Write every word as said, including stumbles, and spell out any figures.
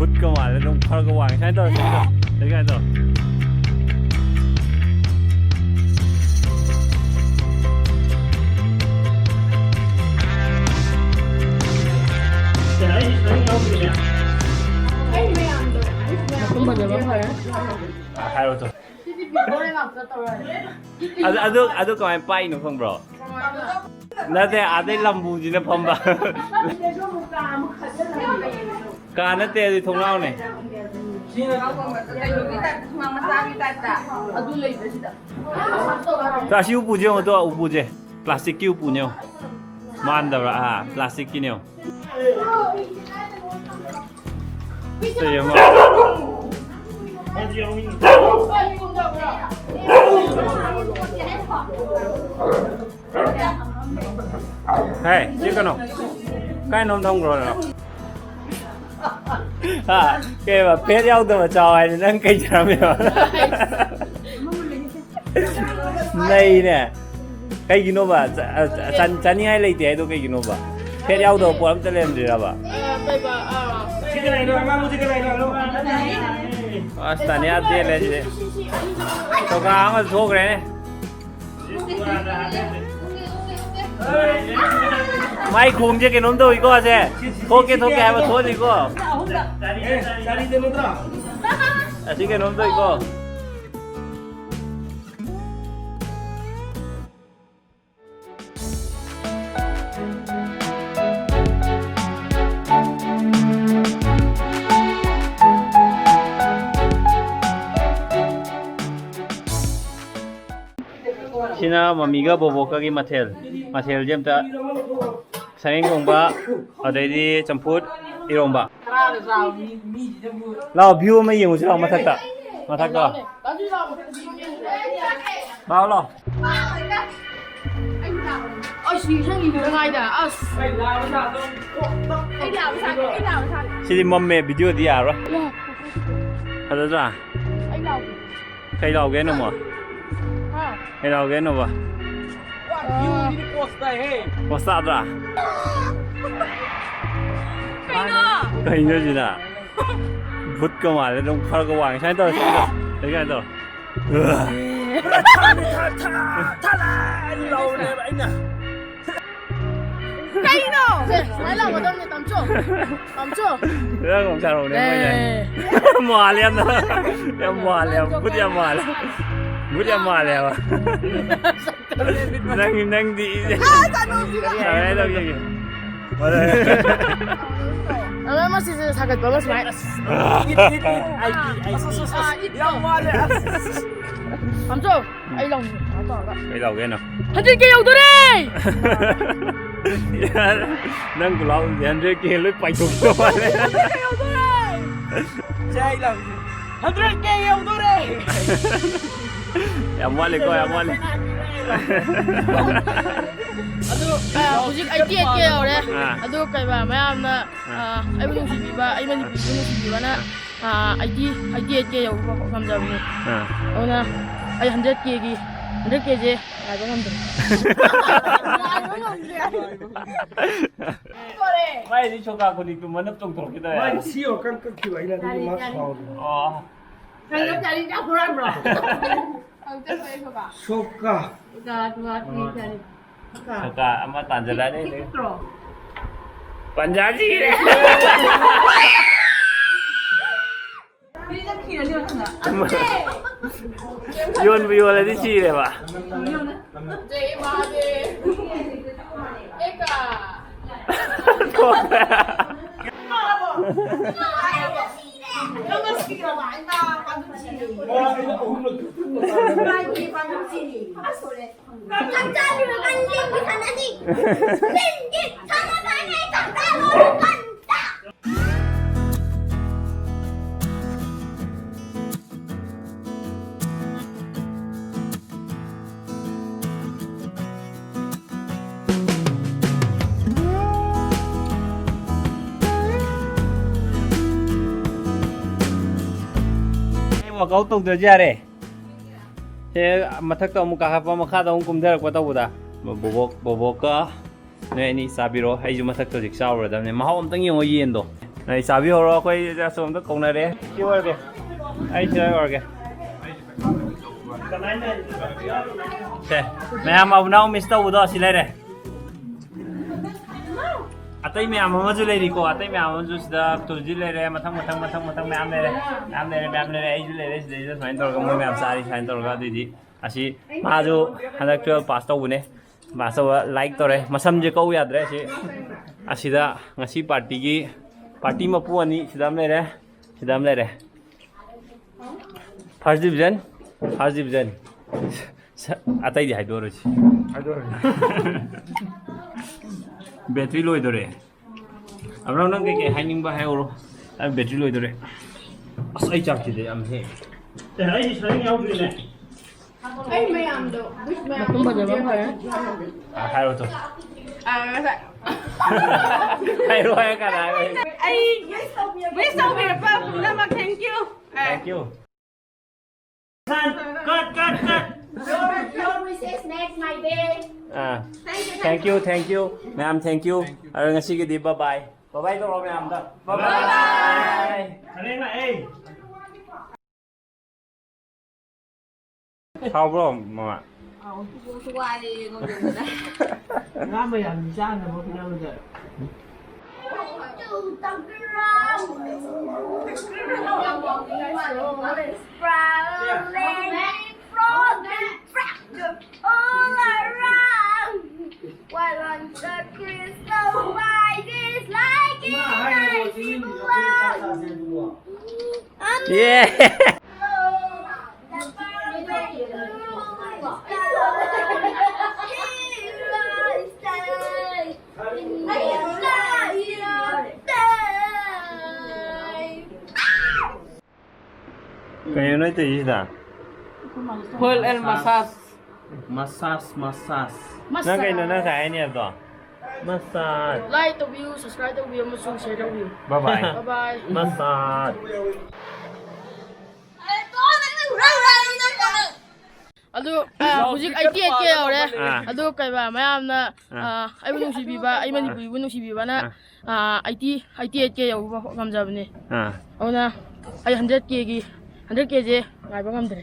ꯈꯨꯠꯀ ꯃꯥꯜꯂꯦ ꯑꯗꯨꯝ ꯈꯔꯒ ꯋꯥꯡꯉꯦ꯫ ꯁꯨꯃꯥꯏꯅ ꯇꯧꯔ, ꯁꯨꯃꯥꯏꯅ ꯇꯧꯔ꯫ ꯁꯨꯃꯥꯏꯅ ꯇꯧꯔ꯫ ꯑꯩ ꯃꯌꯥꯝꯗꯣ, ꯑꯩ ꯃꯌꯥꯝꯗꯣ꯫ ꯑꯗꯨꯝ ꯐꯖꯕ ꯐꯔꯦ꯫ ꯑ, ꯍꯥꯏꯔꯣ ꯇꯨ꯫ ꯁꯤꯗꯤ ꯕꯤꯐꯣꯔ ꯑꯦꯟ ꯑꯥꯐꯇꯔ ꯇꯧꯔꯅꯤ꯫ ꯑꯗꯨ, ꯑꯗꯨ, ꯑꯗꯨ ꯀꯃꯥꯏꯅ ꯄꯥꯏꯅꯣ ꯈꯪꯕ꯭ꯔꯣ? ꯅꯠꯇꯦ, ꯑꯥꯗꯩ ꯂꯝꯕꯨꯁꯤꯅ ꯐꯝꯕ꯫ ꯀꯥ ꯅꯠꯇꯦ, ꯑꯗꯨ ꯊꯣꯡꯅꯥꯎꯅꯦ꯫ ꯀꯩꯅꯣꯒꯤ ꯇꯥꯏꯞꯇ, ꯁꯨꯃꯥꯡ ꯃꯆꯥꯒꯤ ꯇꯥꯏꯞꯇ꯫ ꯑꯗꯨ ꯂꯩꯕꯁꯤꯗ꯫ ꯆꯥ, ꯁꯤ ꯎꯄꯨꯁꯦ ꯌꯦꯡꯉꯣ ꯇꯣ, ꯎꯄꯨꯁꯦ꯫ ꯄ꯭ꯂꯥꯁꯇꯤꯛꯀꯤ ꯎꯄꯨꯅꯦ ꯌꯦꯡꯉꯣ꯫ ꯃꯥꯟꯗꯕ꯭ꯔꯥ? ꯑꯥ, ꯄ꯭ꯂꯥꯁꯇꯤꯛꯀꯤꯅꯦ ꯌꯦꯡꯉꯣ꯫ ꯁꯤ ꯌꯦꯡꯉꯣ꯫ ꯍꯦ, ꯁꯤ ꯀꯩꯅꯣ? ꯀꯥꯏꯅꯣꯝ ꯊꯝꯈ꯭ꯔꯣ ꯅꯪ? ꯍꯥ? ꯀꯩꯕ? ꯐꯦꯠ ꯌꯥꯎꯗꯕ ꯆꯥꯎ ꯍꯥꯏꯅ ꯅꯪ ꯀꯩ ꯆꯥꯔꯝꯃꯤꯕ? ꯅꯩꯅꯦ꯫ ꯀꯩꯒꯤꯅꯣꯕ? ꯆ-, ꯑ, ꯆ-, ꯆꯥꯅꯤꯡꯉꯥꯏ ꯂꯩꯇꯦ ꯍꯥꯏꯗꯣ ꯀꯩꯒꯤꯅꯣꯕ? ꯐꯦꯠ ꯌꯥꯎꯗꯕ ꯄꯣꯠ ꯑꯝꯇ ꯂꯩꯔꯝꯗ꯭ꯔꯤꯔꯕ? ꯑꯁ, ꯇꯥꯅꯤꯌꯥ ꯇꯦꯜꯂꯦ ꯁꯤꯗꯤ꯫ ꯇꯧꯀꯥ ꯑꯃ ꯊꯣꯛꯈ꯭ꯔꯦꯅꯦ꯫ ꯃꯥꯏ ꯈꯣꯡꯁꯦ ꯀꯩꯅꯣꯝ ꯇꯧꯏꯀꯣ, ꯑꯁꯦ꯫ ꯊꯣꯛꯀꯦ, ꯊꯣꯛꯀꯦ ꯍꯥꯏꯕ ꯊꯣꯛꯍꯜꯂꯤꯀꯣ꯫ ꯑꯁꯤ ꯀꯩꯅꯣꯝ ꯇꯧꯏꯀꯣ꯫ ꯁꯤꯅ ꯃꯃꯤꯒ ꯕꯣꯕꯣꯛꯀꯒꯤ ꯃꯊꯦꯜ꯫ ꯃꯊꯦꯜꯁꯦ ꯑꯝꯇ, ꯁꯔꯦꯡ ꯊꯣꯡꯕ, ꯑꯗꯩꯗꯤ ꯆꯝꯐꯨꯠ, ꯏꯔꯣꯝꯕ꯫ ꯂꯥꯛꯑꯣ, ꯚ꯭ꯌꯨ ꯑꯃ ꯌꯦꯡꯉꯨꯁꯤ ꯂꯥꯛꯑꯣ, ꯃꯊꯛꯇ꯫ ꯃꯊꯛꯇ ꯂꯥꯛꯑꯣ꯫ ꯂꯥꯛꯑꯣ, ꯂꯥꯛꯑꯣ꯫ ꯑꯁ, ꯅꯤꯡꯁꯤꯡꯉꯤ ꯅꯨꯡꯉꯥꯏꯗ, ꯑꯁ꯫ ꯑꯩ ꯂꯥꯛꯑꯣ, ꯂꯥꯛꯑꯣ꯫ ꯁꯤꯗꯤ ꯃꯝꯃꯦ, ꯚꯤꯗꯤꯑꯣꯗꯤ ꯌꯥꯔꯔꯣꯏ꯫ ꯐꯖꯗ꯭ꯔꯥ? ꯑꯩ ꯂꯥꯛꯑꯣ꯫ ꯀꯩ ꯂꯥꯎꯒꯦ ꯍꯥꯏꯅꯣ, ꯑꯃꯨꯛ? ꯍꯥ? ꯀꯩ ꯂꯥꯎꯒꯦ ꯍꯥꯏꯅꯣꯕ? ꯄꯣꯁ ꯇꯥꯗ꯭ꯔꯥ? ꯀꯩꯅꯣ? ꯀꯩꯅꯣ ꯁꯤꯅ? ꯚꯨꯠꯀ ꯃꯥꯜꯂꯦ꯫ ꯑꯗꯨꯝ ꯈꯔꯒ ꯋꯥꯡꯉꯦ꯫ ꯁꯨꯃꯥꯏꯅ ꯇꯧꯔ, ꯁꯨꯃꯥꯏꯅ ꯇꯧꯔ, ꯁꯨꯃꯥꯏꯅ ꯇꯧꯔ꯫ ꯀꯩꯅꯣ? ꯁꯦ, ꯁꯨꯃꯥꯏꯅ ꯂꯥꯎꯒꯗꯕꯅꯦ, ꯇꯥꯃꯣꯆꯧ꯫ ꯇꯥꯃꯣꯆꯧ꯫ ꯈꯔꯒ ꯑꯃꯨꯛ ꯁꯥꯔꯛꯎꯅꯦ ꯃꯣꯏꯅꯦ꯫ ꯑꯦ꯫ ꯃꯥꯜꯂꯦ ꯌꯥꯝꯅ꯫ ꯌꯥꯝ ꯃꯥꯜꯂꯦ꯫ ꯌꯥꯝ ꯚꯨꯠ ꯌꯥꯝ ꯃꯥꯜꯂꯦ꯫ ꯚꯨꯠ ꯌꯥꯝ ꯃꯥꯜꯂꯦꯕ꯫ ꯅꯪ, ꯅꯪꯗꯤ ꯏꯁꯦ꯫ ꯑꯥ, ꯆꯥꯅꯨꯁꯤꯒ꯫ ꯁꯨꯃꯥꯏꯅ ꯇꯧꯒꯦ꯫ ꯑꯃ ꯃꯁꯤꯁꯦ ꯁꯥꯒꯠꯄ ꯑꯃ ꯁꯨꯃꯥꯏꯅ꯫ ꯑꯁ, ꯑꯥ, ꯏꯠ꯫ ꯌꯥꯝ ꯋꯥꯔꯦ꯫ ꯇꯥꯃꯣꯆꯧ, ꯑꯩ ꯂꯥꯎꯅꯤꯡꯉꯦ꯫ ꯀꯩꯅꯣ ꯇꯧꯔꯒ꯫ ꯀꯩ ꯂꯥꯎꯒꯦꯅꯣ? ꯍꯟꯗ꯭ꯔꯦꯠ ꯀꯦ ꯌꯧꯗꯣꯔꯦ! ꯌꯥꯔꯦ꯫ ꯅꯪ ꯈꯨꯂꯥꯎꯗꯨꯗꯤ ꯍꯟꯗ꯭ꯔꯦꯠ ꯀꯦ ꯂꯣꯏ ꯄꯥꯏꯊꯣꯛꯈꯤꯕ ꯃꯥꯜꯂꯦ꯫ ꯌꯧꯗꯣꯔꯦ! ꯁꯦ, ꯑꯩ ꯂꯥꯎꯒꯦ꯫ ꯍꯟꯗ꯭ꯔꯦꯠ ꯀꯦ ꯌꯧꯗꯣꯔꯦ! ꯌꯥꯝ ꯋꯥꯠꯂꯤꯀꯣ, ꯌꯥꯝ ꯋꯥꯠꯂꯤ꯫ ꯑꯗꯨ, ꯑ, ꯍꯧꯖꯤꯛ ꯑꯩꯠꯇꯤ ꯑꯩꯠ ꯀꯦ ꯌꯧꯔꯦ꯫ ꯑꯥ꯫ ꯑꯗꯨ ꯀꯩꯕ, ꯃꯌꯥꯝꯅ, ꯑ, ꯑꯩꯕꯨ ꯅꯨꯡꯁꯤꯕꯤꯕ, ꯑꯩ ꯃꯅꯤꯄꯨꯔꯁꯤꯕꯨ ꯅꯨꯡꯁꯤꯕꯤꯕꯅ, ꯑ, ꯑꯩꯠꯇꯤ, ꯑꯩꯠꯇꯤ ꯑꯩꯠ ꯀꯦ ꯌꯧꯕ ꯉꯝꯖꯕꯅꯤ꯫ ꯑꯥ꯫ ꯑꯗꯨꯅ ꯑꯩ ꯍꯟꯗ꯭ꯔꯦꯠ ꯀꯦꯒꯤ, ꯍꯟꯗ꯭ꯔꯦꯠ ꯀꯦꯁꯦ ꯉꯥꯏꯕ ꯉꯝꯗ꯭ꯔꯦ꯫ ꯉꯥꯏꯕ ꯉꯝꯗ꯭ꯔꯦ꯫ ꯃꯥꯏꯗꯤ ꯁꯣꯀꯥ ꯈꯨꯅꯤꯛꯇꯨ ꯃꯅꯞ ꯆꯣꯡꯊꯣꯔꯛꯈꯤꯗꯧꯔꯦ꯫ ꯃꯥꯏ ꯁꯤ ꯑꯣꯏꯔꯀꯥꯟ ꯀꯛꯈꯤꯕ ꯑꯩꯅ ꯑꯗꯨꯒꯤ ꯃꯥ ꯁꯥꯎꯔꯦ꯫ ꯑꯣ꯫ ꯀꯩꯅꯣ ꯆꯥꯅꯤꯡ ꯆꯥꯛ ꯍꯨꯔꯥꯟꯕ꯭ꯔꯣ? ꯈꯪꯆꯠꯇꯣꯏ ꯁꯣꯀꯥ꯫ ꯁꯣꯀꯥ꯫ ꯁꯣꯀꯥ, ꯁꯣꯀꯥ, ꯁꯣꯀꯥ꯫ ꯁꯣꯀꯥ ꯑꯃ ꯇꯥꯟꯖꯜꯂꯛꯑꯅꯤ꯫ ꯄꯤꯛꯇ꯭ꯔꯣ? ꯄꯟꯖꯥꯁꯤꯔꯦ꯫ ꯃꯤ ꯆꯠꯈꯤꯔꯅꯤ ꯃꯊꯟꯗ꯫ ꯌꯣꯟꯕꯨ ꯌꯣꯜꯂꯗꯤ ꯁꯤꯔꯦꯕ꯫ ꯖꯩ ꯃꯍꯥꯗꯦꯕ꯫ ꯑꯦꯀꯥ꯫ ꯊꯣꯛꯈ꯭ꯔꯦ꯫ ꯑꯩ workout ꯇꯧꯗ꯭ꯔꯁꯨ ꯌꯥꯔꯦ꯫ ꯁꯦ, ꯃꯊꯛꯇ ꯑꯃꯨꯛ ꯀꯥꯈꯠꯄ, ꯃꯈꯥꯗ ꯑꯃꯨꯛ ꯀꯨꯝꯊꯔꯛꯄ ꯇꯧꯕꯗ꯫ ꯕꯣꯕꯣꯛ, ꯕꯣꯕꯣꯛꯀ ꯅꯣꯏ ꯑꯅꯤ ꯆꯥꯕꯤꯔꯣ꯫ ꯑꯩꯁꯨ ꯃꯊꯛꯇ ꯍꯧꯖꯤꯛ ꯆꯥꯔꯨꯔꯗꯕꯅꯦ꯫ ꯃꯍꯥꯎ ꯑꯝꯇꯪ ꯌꯦꯡꯉꯣ ꯌꯦꯟꯗꯣ꯫ ꯑꯩ ꯆꯥꯕꯤꯍꯧꯔꯣ, ꯑꯩꯈꯣꯏ ꯑꯁꯣꯝꯗ ꯀꯧꯅꯔꯦ꯫ ꯁꯤ ꯑꯣꯏꯔꯒꯦ, ꯑꯩ ꯁꯤ ꯑꯣꯏꯔꯒꯦ꯫ ꯁꯦ, ꯃꯌꯥꯝ ꯑꯕꯨꯅꯥꯎ ꯃꯤꯁ ꯇꯧꯕꯗꯣ ꯑꯁꯤ ꯂꯩꯔꯦ꯫ ꯑꯇꯩ ꯃꯌꯥꯝ ꯑꯃꯁꯨ ꯂꯩꯔꯤꯀꯣ, ꯑꯇꯩ ꯃꯌꯥꯝ ꯑꯃꯁꯨ ꯁꯤꯗ ꯇꯨꯜꯖꯤꯠ ꯂꯩꯔꯦ, ꯃꯊꯪ ꯃꯊꯪ ꯃꯊꯪ ꯃꯊꯪ ꯃꯌꯥꯝ ꯂꯩꯔꯦ, ꯃꯌꯥꯝ ꯂꯩꯔꯦ, ꯃꯌꯥꯝ ꯂꯩꯔꯦ꯫ ꯑꯩꯁꯨ ꯂꯩꯔꯦ ꯁꯤꯗꯩꯁꯤꯗ ꯁꯨꯃꯥꯏꯅ ꯇꯧꯔꯒ ꯃꯣꯏ ꯃꯌꯥꯝ ꯆꯥꯔꯤ ꯁꯨꯃꯥꯏꯅ ꯇꯧꯔꯒ꯫ ꯑꯗꯨꯏꯗꯤ ꯑꯁꯤ ꯃꯥꯁꯨ ꯍꯟꯗꯛ ꯇꯨꯌꯦꯜꯞ ꯄꯥꯁ ꯇꯧꯕꯅꯦ꯫ ꯃꯥꯁꯇꯔ ꯂꯥꯏꯛ ꯇꯧꯔꯦ, ꯃꯁꯝꯁꯦ ꯀꯛꯎ ꯌꯥꯗ꯭ꯔꯦ꯫ ꯑꯁꯤ ꯑꯁꯤꯗ ꯉꯁꯤ ꯄꯥꯔꯇꯤꯒꯤ ꯄꯥꯔꯇꯤ ꯃꯄꯨ ꯑꯅꯤ ꯁꯤꯗ ꯑꯃ ꯂꯩꯔꯦ, ꯁꯤꯗ ꯑꯃ ꯂꯩꯔꯦ꯫ First division, first division. ꯑꯇꯩꯗꯤ ꯍꯥꯏꯗꯣꯛꯑꯔꯣꯏꯁꯤ꯫ ꯕꯦꯇ꯭ꯔꯤ ꯂꯣꯏꯗꯣꯔꯦ꯫ ꯑꯕ꯭ꯔꯥꯝ, ꯅꯪ ꯀꯩꯀꯩ ꯍꯥꯏꯅꯤꯡꯕ ꯍꯥꯏꯍꯧꯔꯣ꯫ ꯑꯩ ꯕꯦꯇ꯭ꯔꯤ ꯂꯣꯏꯗꯣꯔꯦ꯫ ꯑꯁ, ꯑꯩ ꯆꯥꯛꯁꯤꯗꯤ ꯌꯥꯝ ꯍꯦꯛ꯫ ꯑꯦ, ꯑꯩ ꯁꯔꯦꯡ ꯌꯥꯎꯗ꯭ꯔꯤꯅꯦ꯫ ꯑꯩ ꯃꯌꯥꯝꯗꯣ, wish ꯃꯌꯥꯝꯗꯣ ꯃꯇꯨꯝ ꯐꯖꯕ ꯐꯔꯦ꯫ ꯑ, ꯍꯥꯏꯔꯣ ꯇꯨ꯫ ꯑ, ꯉꯁꯥꯏ꯫ ꯍꯥꯏꯔꯣ, ꯍꯥꯏꯔꯣ, ꯀꯅꯥ ꯍꯥꯏꯔꯣ? ꯑꯩ wish ꯇꯧꯕꯤꯔꯛꯄ ꯄꯨꯝꯅꯃꯛ thank you꯫ ꯑ꯫ Thank you꯫ Cut, cut, cut. Your, your wishes make my day. ꯑ꯫ Thank you, thank you, thank you꯫ ꯃꯌꯥꯝ thank you꯫ ꯑꯗꯣ ꯉꯁꯤꯒꯤꯗꯤ bye bye꯫ Bye bye ꯇꯧꯔꯣ ꯃꯌꯥꯝꯗ꯫ Bye bye꯫ ꯁꯔꯦꯡ ꯂꯥꯛꯑꯦ꯫ ꯍꯥꯎꯕ꯭ꯔꯣ, ꯃꯃꯥ? ꯍꯥꯎ꯫ ꯋꯥꯔꯦ ꯉꯝꯗꯕꯗ꯫ ꯉꯥ ꯃꯌꯥꯝ ꯆꯥꯅꯕ ꯍꯣꯠꯅꯕꯗ꯫ All around. Why won't the crystal light is like an icy blue? Yeah. ꯀꯩꯅꯣ ꯅꯣꯏ ꯇꯧꯔꯤꯁꯤꯗ? Full and massage. Massage, massage. ꯅꯪ ꯀꯩꯅꯣ ꯅꯪ ꯉꯁꯥꯏ ꯍꯥꯏꯅꯤ ꯍꯥꯏꯕꯗꯣ? Massage꯫ Like ꯇꯧꯕꯤꯌꯨ, subscribe ꯇꯧꯕꯤꯌꯨ ꯑꯃꯁꯨꯡ share ꯇꯧꯕꯤꯌꯨ꯫ Bye bye꯫ Bye bye꯫ Massage꯫ ꯑꯗꯨ ꯑ, ꯍꯧꯖꯤꯛ ꯑꯩꯠꯇꯤ ꯑꯩꯠ ꯀꯦ ꯌꯧꯔꯦ꯫ ꯑꯥ꯫ ꯑꯗꯨ ꯀꯩꯕ ꯃꯌꯥꯝꯅ ꯑꯥ꯫ ꯑ, ꯑꯩꯕꯨ ꯅꯨꯡꯁꯤꯕꯤꯕ, ꯑꯩ ꯃꯅꯤꯄꯨꯔꯤꯕꯨ ꯅꯨꯡꯁꯤꯕꯤꯕꯅ ꯑ, ꯑꯩꯠꯇꯤ ꯑꯩꯠꯇꯤ ꯑꯩꯠ ꯀꯦ ꯌꯧꯕ ꯉꯝꯖꯕꯅꯦ꯫ ꯑꯥ꯫ ꯑꯗꯨꯅ ꯑꯩ ꯍꯟꯗ꯭ꯔꯦꯠ ꯀꯦꯒꯤ ꯍꯟꯗ꯭ꯔꯦꯠ ꯀꯦꯁꯦ ꯉꯥꯏꯕ ꯉꯝꯗ꯭ꯔꯦ꯫